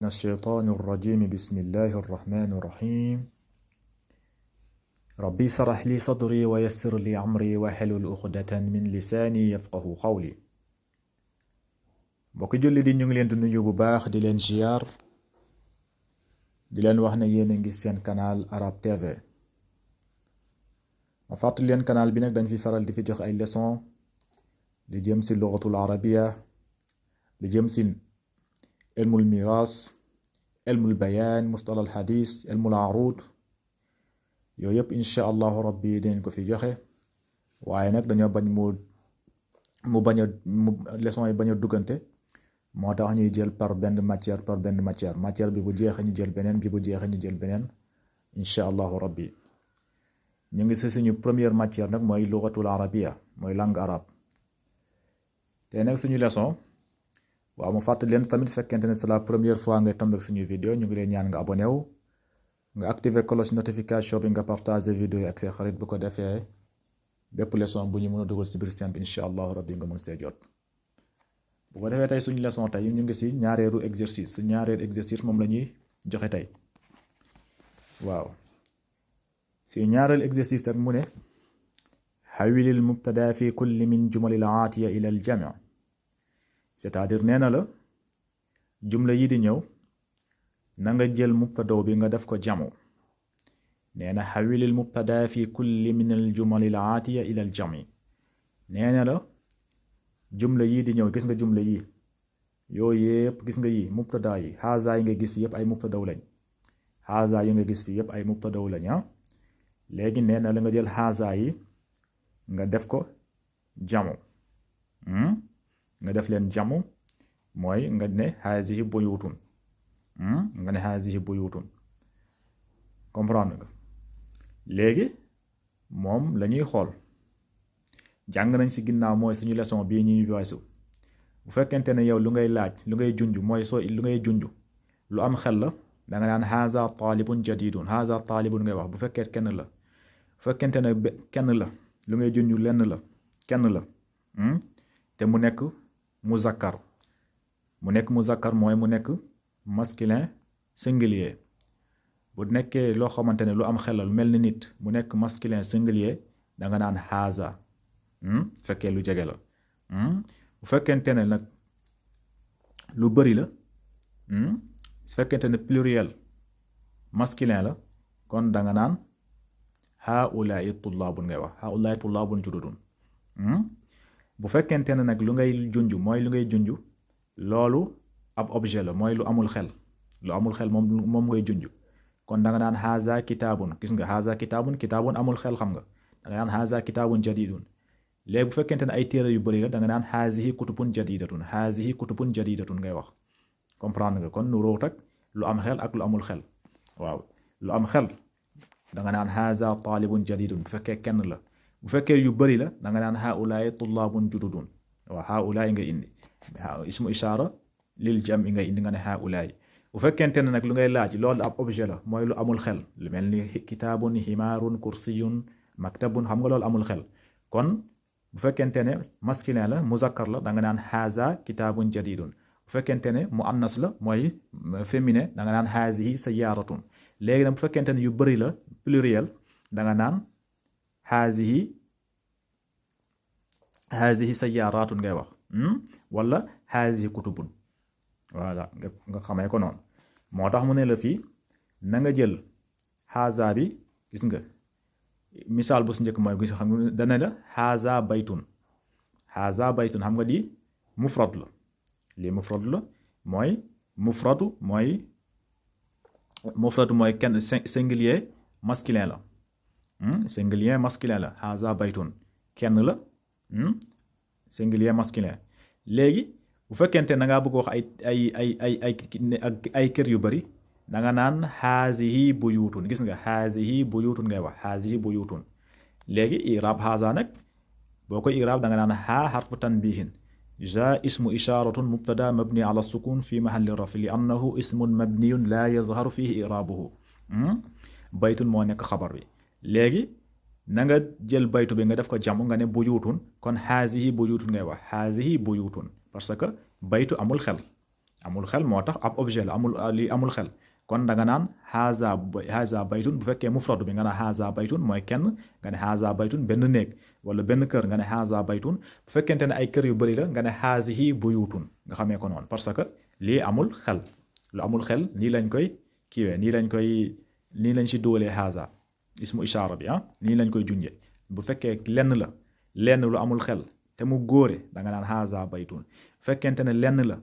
من الشيطان الرجيم بسم الله الرحمن الرحيم ربي اشرح لي صدري ويسر لي أمري واحلل عقدة من لساني يفقه قولي mbokk julli di ñu ngi leen di nuyu bu baax di leen ziar di leen wax ne yéen a ngi seen canal Arab TV ma fàttali leen canal bi nag dañ fi faral di fi jox ay leçon li jëm si lugatul arabiya li jëm si ilmul miras ilmul bayan mustalah al hadis ilmul arud yooyu yëpp insha allahu rabbi dañ ko fi joxe waaye nag dañoo bañ mu bañ a leçon yi bañ a duggante moo tax ñuy jël par benn matière bi bu jeexee ñu jël beneen bi bu jeexee ñu jël beneen insha allahu rabbi ñu ngi si suñu première matière nag mooy lugatul arabiya mooy langue arabe te nag suñu leçon waaw mu fàttali leen tamit fekkente ne c'est la première fois ngay tombé ak suñu vidéo ñu ngi leen ñaan nga abonné wu nga activer cloche notification bi nga partager vidéo yi ak say xarit bu ko defee bépp leçon bu ñu mën a dugal si biir seen bi insha allahu rabbi nga mën see jot bu ko defee tey suñu leçon tey ñu ngi si ñaareelu exercice su ñaareelu exercice moom la ñuy joxe tey waaw si ñaareelu exercice tam mu ne xawilil mubtada fi kulli min jumalil aatiya ila al jami c'est-à-dire nee na la jumla yi di ñëw na nga jël mubtada bi nga def ko jamu nee na xawilil mubtada fi kulli min al jumalil aatiya ila al jami nee na la jumla yi di ñëw gis nga jumla yi yooyu yëpp gis nga yi mubtada yi haza yi nga gis fi yëpp ay mubtada lañ haza yi nga gis fi yëpp ay mubtada lañ léegi nee na la nga jël haza yi nga def ko jamu nga def leen jamu mooy nga ne hazihi buyutun nga ne hazihi buyutun comprendre nga léegi moom la ñuy xool jàng nañ ci ginnaaw mooy suñu leçon bii ñuy weesu bu fekkente ne yow lu ngay laaj lu ngay junj mooy soo lu ngay junj lu am xel la da nga naan haza talibun jadidun haza talibun ngay wax bu fekkee kenn la bu fekkente ne kenn la lu ngay junj lenn la kenn la te mu nekk muzakkar mooy mu nekk masculin singulier bu nekkee loo xamante ne lu am xel la lu mel ni nit mu nekk masculin singulier da nga naan haza fekkee lu jege la bu fekkente ne nag lu bari la su fekkente ne pluriel masculin la kon da nga naan haulaai tullaabun ngay wax haulaai tullaabun jududun bu fekkente ne nag lu ngay junj mooy lu ngay junj loolu ab objet la mooy lu amul xel moom ngay junj kon da nga naan haza kitaabun gis nga haza kitaabun amul xel xam nga da nga naan haza kitaabun jadidun léegi bu fekkente ne ay téere yu bëri la da nga naan hazihi kutubun jadidatun ngay wax comprendre nga kon nu root ak lu am xel ak lu amul xel waaw lu am xel da nga naan haza talibun jadidun bu fekkee kenn la bu fekkee yu bëri la da nga naan haulaay tullaabun jududun waaw haulaay nga indi ismu ishaara lil jam nga indi nga ne haulaay bu fekkente ne nag lu ngay laaj loolu ab objet la mooy lu amul xel lu mel ni kitaabun himaarun kursiyun maktabun xam nga loolu amul xel kon bu fekkente ne masculin la muzakkar la da nga naan haza kitaabun jadidun bu fekkente ne muannas la mooy féminin da nga naan hazihi sayyaratun léegi nag bu fekkente ne yu bëri la pluriel da nga naan hazihi sayyaratun ngay wax wala hazihi kutubun voilà nga xamee ko noonu moo tax mu ne la fii na nga jël haza bi gis nga misaal bu su njëkk mooy gis xam nga dana la haza baytun xam nga di mufrad la lii mufrad la mooy mufradu mooy kenn singulier masculin la haza baytun kenn la singulier masculin léegi bu fekkente na ngaa bëgg wax ay kër yu bari da nga naan hazihi buyutun gis nga hazihi buyutun ngay wax hazihi buyutun léegi irab haza nag boo koy irab da nga naan ha harfu tanbihin ja ismu isharatun mubtada mabni ala sukun fi mahalli rafi li annahu ismun mabniyun la yazharu fihi irabuhu baytun moo nekk xabar bi léegi na nga jël baytu bi nga def ko jamu nga ne buyutun kon hazihi buyutun ngay wax hazihi buyutun parce que baytu amul xel amul xel moo tax ab objet la lii amul xel kon da nga naan haza baytun bu fekkee mufrad bi nga ne haza baytun mooy kenn nga ne haza baytun benn néeg wala benn kër nga ne haza baytun bu fekkente ne ay kër yu bëri la nga ne hazihi buyutun nga xamee ko noonu parce que lii amul xel lu amul xel nii lañ koy kiiwee nii lañ si dóolee haza ismu ishaara bi nii lañ koy junjee bu fekkee lenn lu amul xel te mu góore da nga naan haza baytun fekkente ne lenn la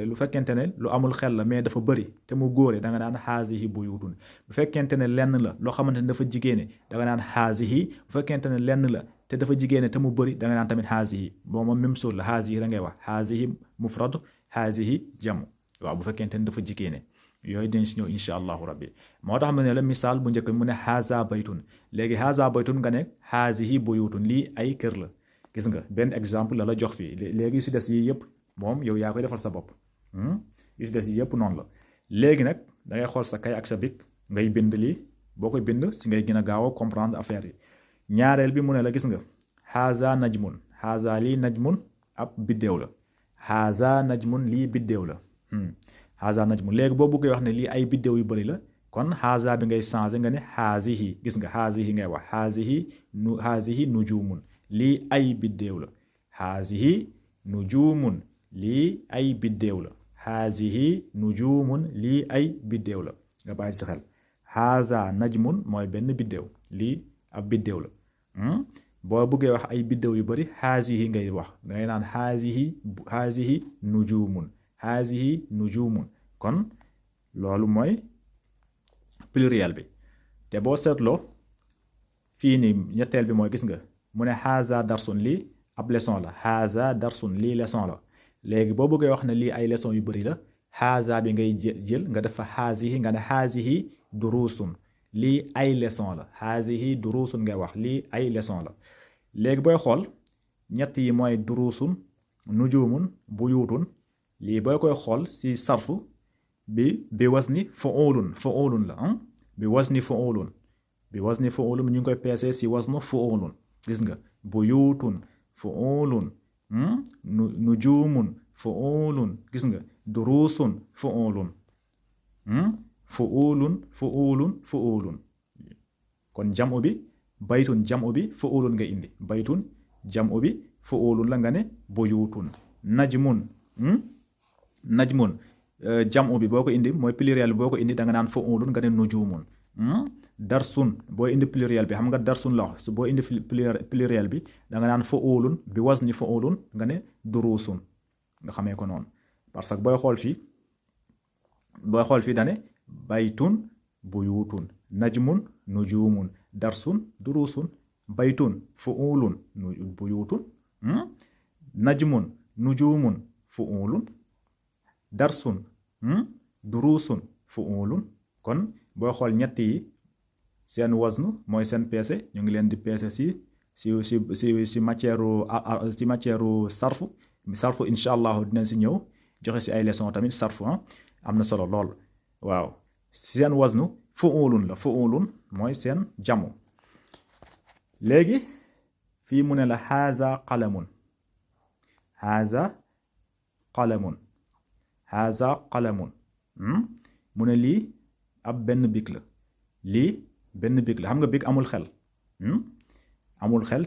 lu fekkente ne lu amul xel la mais dafa bëri te mu góore da nga naan hazihi buyutun bu fekkente ne lenn la loo xamante ne dafa jigéene da nga naan hazihi bu fekkente ne lenn la te dafa jigéene te mu bëri da nga naan tamit hazihi boo moom même chose la hazihi la ngay wax hazihi mufrad hazihi jamu waaw bu fekkente ne dafa jigéene yooyu dinañ si ñëw incha allahu rabbi moo tax mu ne la misaal bu njëkk mu ne haza baytun léegi haza baytun nga ne hazihi buyutun lii ay kër la gis nga benn exemple la jox fii léegi yu si des yi yëpp moom yow yaa koy defal sa bopp yu si des yi yëpp noonu la léegi nag da ngay xool sa kay ak sa bic ngay bind lii boo koy bind si ngay gën a gaaw a comprendre affaire yi ñaareel bi mu ne la gis nga haza najmun haza lii najmun ab biddéew la haza najmun lii biddéew la haza najmun léegi boo bëggee wax ne lii ay biddéew yu bëri la kon haza bi ngay changé nga ne hazihi gis nga hazihi ngay wax hazihi nujumun lii ay biddéew la hazihi nujumun lii ay biddéew la hazihi nujumun lii ay biddéew la nga bàyyi ci xel haza najmun mooy benn biddéew lii ab biddéew la boo bëggee wax ay biddéew yu bari hazihi ngay wax ngay naan hazihi nujumun kon loolu mooy pluriel bi te boo seetloo fii nii ñetteel bi mooy gis nga mu ne haza darsun lii ab leçon la haza darsun lii leçon la léegi boo bëggee wax ne lii ay leçon yu bëri la haza bi ngay jël nga def fa hazihi nga ne hazihi durusun lii ay leçon la hazihi durusun ngay wax lii ay leçon la léegi booy xool ñett yi mooy durusun nujumun buyutun lii booy koy xool si sarfu bi wasni fu'ulun la bi wasni fu'ulun ñu ngi koy peese si wasnu fu'ulun gis nga buyutun fu'ulun nujumun fu'ulun gis nga durusun fu'ulun kon jam'u bi baytun jam'u bi fu'ulun nga indi baytun jam'u bi fu'ulun la nga ne buyutun najmun jam'u bi boo ko indi mooy pluriel bi boo ko indi da nga naan fu'ulun nga ne nujumun darsun boo indi pluriel bi xam nga darsun la wax boo indi pluriel bi da nga naan fu'ulun bi wazni fu'ulun nga ne durusun nga xamee ko noonu parce que booy xool fii dane baytun buyutun najmun nujumun darsun durusun baytun fu'ulun buyutun najmun nujumun fu'ulun darsun durusun fu'ulun kon booy xool ñett yi seen waznu mooy seen peese ñu ngi leen di peese si matière sarfu incha allahu dinañ si ñëw joxe si ay leçon tamit sarfu am na solo lool waaw seen waznu fu'ulun la fu'ulun mooy seen jamu léegi fii mu ne la haza qalamun mu ne lii ab benn bic la xam nga bic amul xel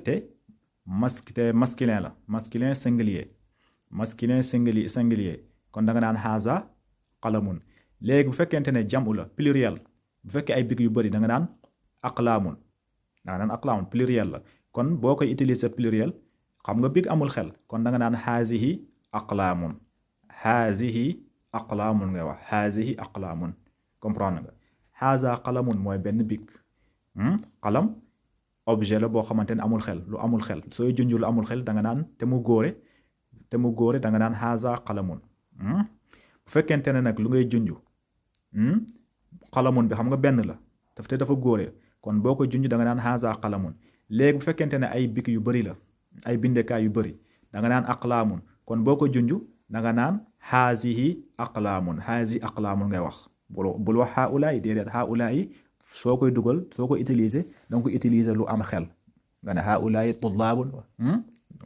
te masculin la masculin singulier kon da nga naan haza qalamun léegi bu fekkente ne jamu la pluriel bu fekkee ay bic yu bëri da nga naan aqlamun pluriel la kon boo koy utiliser pluriel xam nga bic amul xel kon da nga naan hazihi aqlamun ngay wax hazihi aqlamun comprendre nga haza qalamun mooy benn bic qalam objet la boo xamante ne amul xel lu amul xel sooy junj lu amul xel da nga naan te mu góore da nga naan haza qalamun bu fekkente ne nag lu ngay junj qalamun bi xam nga benn la te dafa góore kon boo ko junj da nga naan haza qalamun léegi bu fekkente ne ay bic yu bëri la ay bindekaay yu bëri da nga naan aqlamun kon boo ko junj da nga naan hazihi aqlamun ngay wax bul wax haulaay déedéet haulaay soo koy dugal soo koy utiliser donc utiliser lu am xel nga ne haulaay tullaabun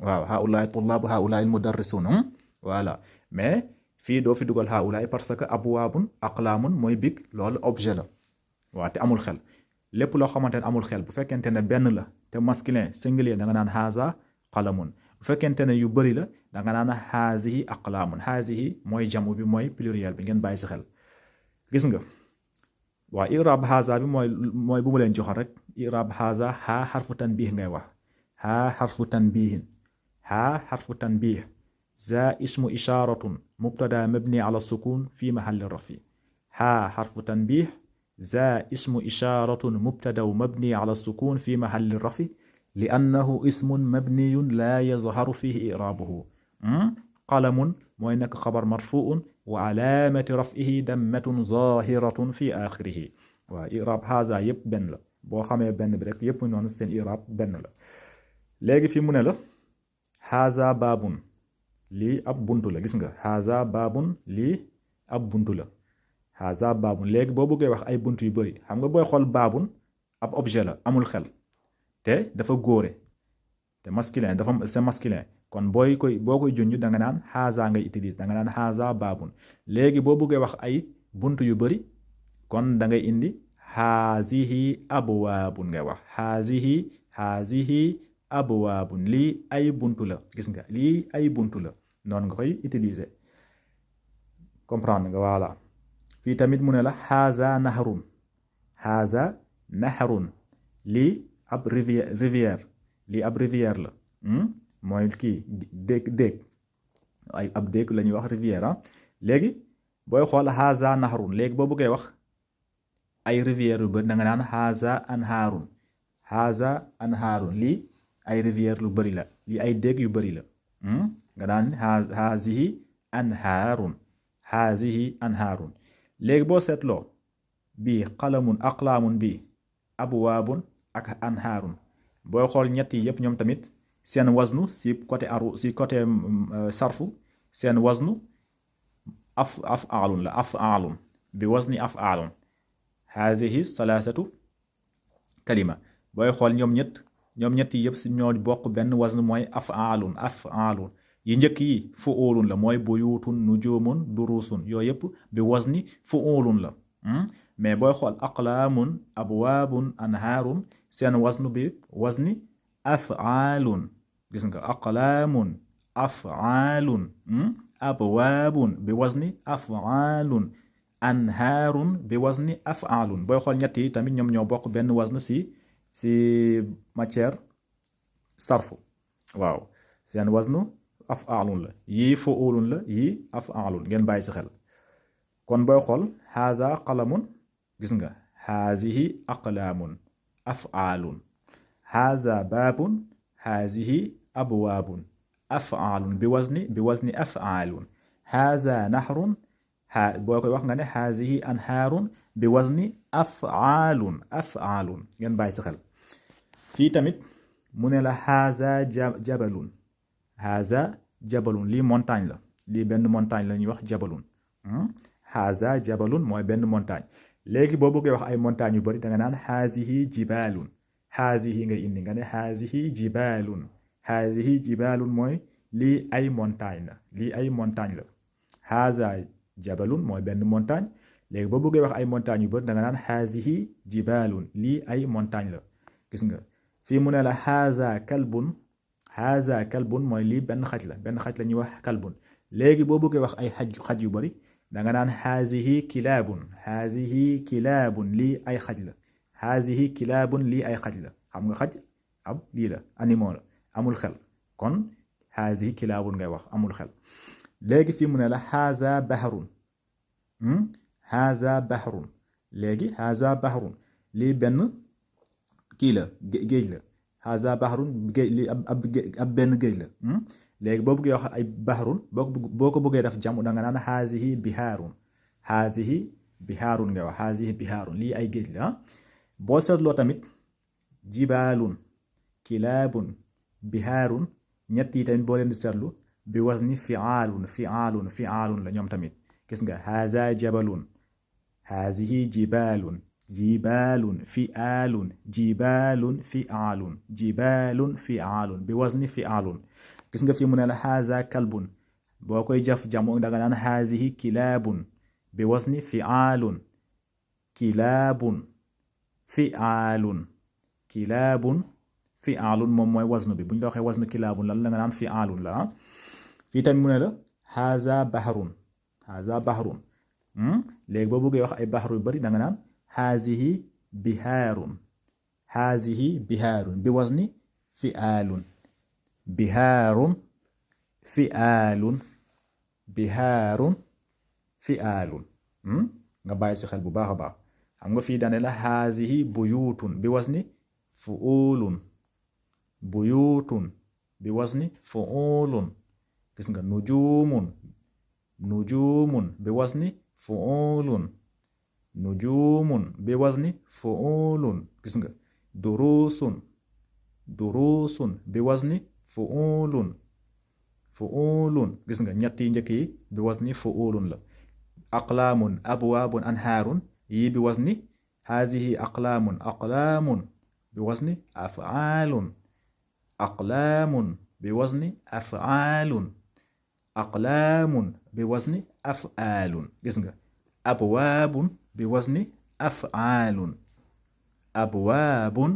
waaw haulaay tullaabu haulaay mudarrisun voilà mais fii doo fi dugal haulaay parce que abwaabun aqlaamun mooy big loolu objet la waaw te amul xel lépp loo xamante ne amul xel bu fekkente ne benn la te masculin singulier da nga naan haza qalamun bu fekkente ne yu bëri la da nga naan hazihi aqlaamun hazihi mooy jamu bi mooy pluriel bi ngeen bàyyi si xel gis nga waaw irab haza bi mooy bu mu leen joxal rek irab haza ha xarfu tanbih ngay wax ha xarfu tanbihin ha xarfu tanbih za ismu isharatun mubtada mabni ala sukun fi mahalli rafi ha xarfu tanbih za ismu isharatun mubtada mabni ala sukun fi mahalli rafi لأنه اسم مبني لا يظهر فيه إعرابه قلم mooy nekk xabar marfuun wa alaamati raf'ihi dammatun zahiratun fi axirihi waaw i'raab haza yëpp benn la boo xamee benn bi rek yëpp noonu seen i'raab benn la léegi fi mu ne la haza baabun lii ab buntu la gis nga haza baabun lii ab buntu la haza baabun léegi boo bëggee wax ay buntu yu bëri xam nga booy xool baabun ab objet la amul xel te dafa góore te masculin dafa c'est masculin kon boo koy junj da nga naan haza ngay utiliser da nga naan haza baabun léegi boo bëggee wax ay buntu yu bëri kon da ngay indi hazihi abwaabun ngay wax hazihi abwaabun lii ay buntu la gis nga lii ay buntu la noonu nga koy utiliser comprendre nga voilà fii tamit mu ne la haza nahrun lii ab rivière lii ab rivière la mooy kii déeg ay ab déeg la ñuy wax rivière léegi booy xool haza nahrun léegi boo bëggee wax ay rivière yu bëri da nga naan haza anhaarun lii ay rivière lu bëri la lii ay déeg yu bëri la nga naan hazihi anhaarun léegi boo seetloo bii qalamun aqlaamun bii abwaabun ak anhaarun booy xool ñett yi yëpp ñoom tamit seen waznu si côté sarfu seen waznu af'aalun la af'aalun bi wazni af'aalun hazihi salaasatu kalima booy xool ñoom ñett yi yëpp si ñoo bokk benn waznu mooy af'aalun yi njëkk yi fu'ulun la mooy buyutun nujumun durusun yooyu yëpp bi wazni fu'ulun la mais booy xool aqlaamun abwaabun anhaarun seen waznu bi wazni af'aalun gis nga aqlaamun af'aalun abwaabun bi wazni af'aalun anhaarun bi wazni af'aalun booy xool ñett yi tamit ñoom ñoo bokk benn wazn si matière sarfu waaw seen waznu af'aalun la yii fu'ulun la yii af'aalun ngeen bàyyi si xel kon booy xool haza qalamun gis nga hazihi aqlaamun af'aalun haza baabun hazihi abwaabun af'aalun bi wazni af'aalun haza nahrun boo koy wax nga ne hazihi anhaarun bi wazni af'aalun ngeen bàyyi si xel fii tamit mu ne la haza jabalun lii montagne la lii benn montagne la ñuy wax jabalun haza jabalun mooy benn montagne léegi boo bëggee wax ay montagne yu bëri da nga naan hazihi jibalun hazihi ngay indi nga ne hazihi jibalun mooy lii ay montagne la haza jabalun mooy benn montagne léegi boo bëggee wax ay montagne yu bëri da nga naan hazihi jibalun lii ay montagne la gis nga fii mu ne la haza kalbun mooy lii benn xaj la ñuy wax kalbun léegi boo bëggee wax ay xaj yu bëri da nga naan hazihi kilaabun lii ay xaj la lii ay xaj la xam nga xaj ab lii la animal la amul xel kon hazihi kilaabun ngay wax amul xel léegi fii mu ne la haza bahrun léegi haza bahrun lii benn kii la géej la haza bahrun géej lii ab benn géej la léegi boo bëggee wax ay bahrun boo ko bëggee def jàmm da nga naan hazihi bihaarun nga wax hazihi bihaarun lii ay géej la boo seetloo tamit jibaalun kilaabun bihaarun ñett yi tamit boo leen di seetlu bi wazni fi'aalun la ñoom tamit gis nga haza jabalun hazihi jibalun fi'aalun jibalun fi'aalun bi wazni fi'aalun gis nga fi mu ne la haza kalbun بوكوي جف جامو دغنان هذه كلاب بوزن فعال كلاب فعال كلاب فعال موم موي وزن بي بو نdoxé وزن كلاب lan la nga nan فعال la fi tam mu ne la هذا بحر هذا بحر léegi boo bëggee wax ay baxar yu bari da nga naan هذه بحار هذه بحار بوزن فعال بحار فعال بحار فعال nga bàyyi si xel bu baax a baax xam nga fii dane la هذه بيوت بوزن فعول بيوت بوزن فعول gis nga نجوم نجوم بوزن فعول نجوم بوزن فعول gis nga دروس دروس بوزن فعول فعول gis nga ñetti njëkk yi bi wazni fu'ulun la aqlamun abwabun anharun yi bi wazni hazihi aqlamun aqlamun bi wazni af'alun aqlamun bi wazni af'alun aqlamun bi wazni af'alun gis nga abwabun bi wazni af'alun abwabun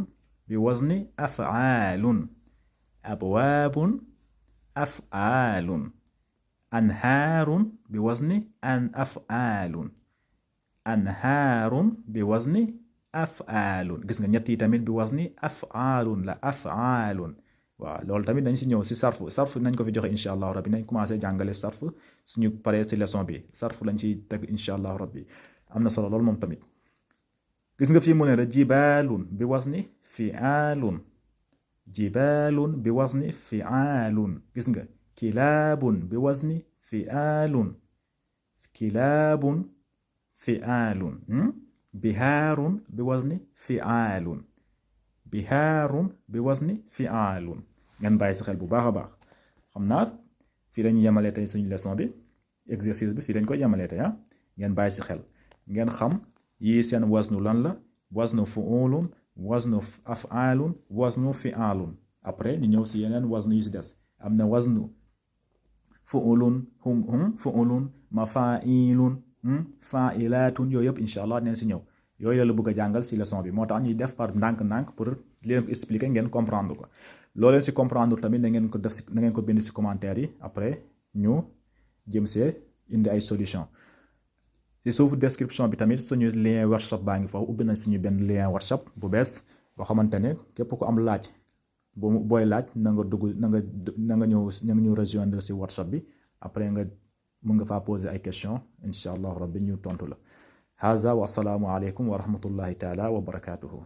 bi wazni af'alun abwabun أفعال أنهار بوزن أن أفعال أنهار بوزن أفعال gis nga ñett yi tamit bi wazni af'aalun la af'aalun waaw loolu tamit dañ si ñëw si sarfu nañ ko fi joxe incha allah rabbi nañ commencé jàngale sarfu suñu paree si leçon bi sarfu lañ ci teg incha allah rabbi am na solo loolu moom tamit gis nga fii mu ne la jibaalun bi wazni fi'aalun جبال بوزن فعال gis nga كلاب بوزن فعال كلاب فعال بحار بوزن فعال بحار بوزن فعال ngeen bàyyi si xel bu baax a baax xam naa fii lañu yemalee tey suñu leçon bi exercice bi fii lañ koy yemalee tey ngeen bàyyi si xel ngeen xam yi seen waznu lan la waznu fu'ulun waznu af'alun waznu fi'alun après ñu ñëw si yeneen waznu yi si des am na waznu fu'ulun fu'ulun mafa'ilun fa'ilatun yooyu yëpp incha allah neen si ñëw yooyu la bëgg a jàngal si leçon bi moo tax ñuy def par ndànk-ndànk pour leen ko expliquer ngeen comprendre ko loo leen si comprendre tamit na ngeen ko def si na ngeen ko bind si commentaire yi après ñu jëm see indi ay solution ci suufu description bi tamit suñu lien workshop baa ngi foofu ubbi nañ suñu benn lien workshop bu bees boo xamante ne képp ku am laaj booy laaj na nga dugg na nga ñëw rejoindre si workshop bi après nga mën nga faa poser ay questions incha allah rabbi ñu tontu la haza wa assalaamu aleykum wa rahmatullahi taala wa barakatuhu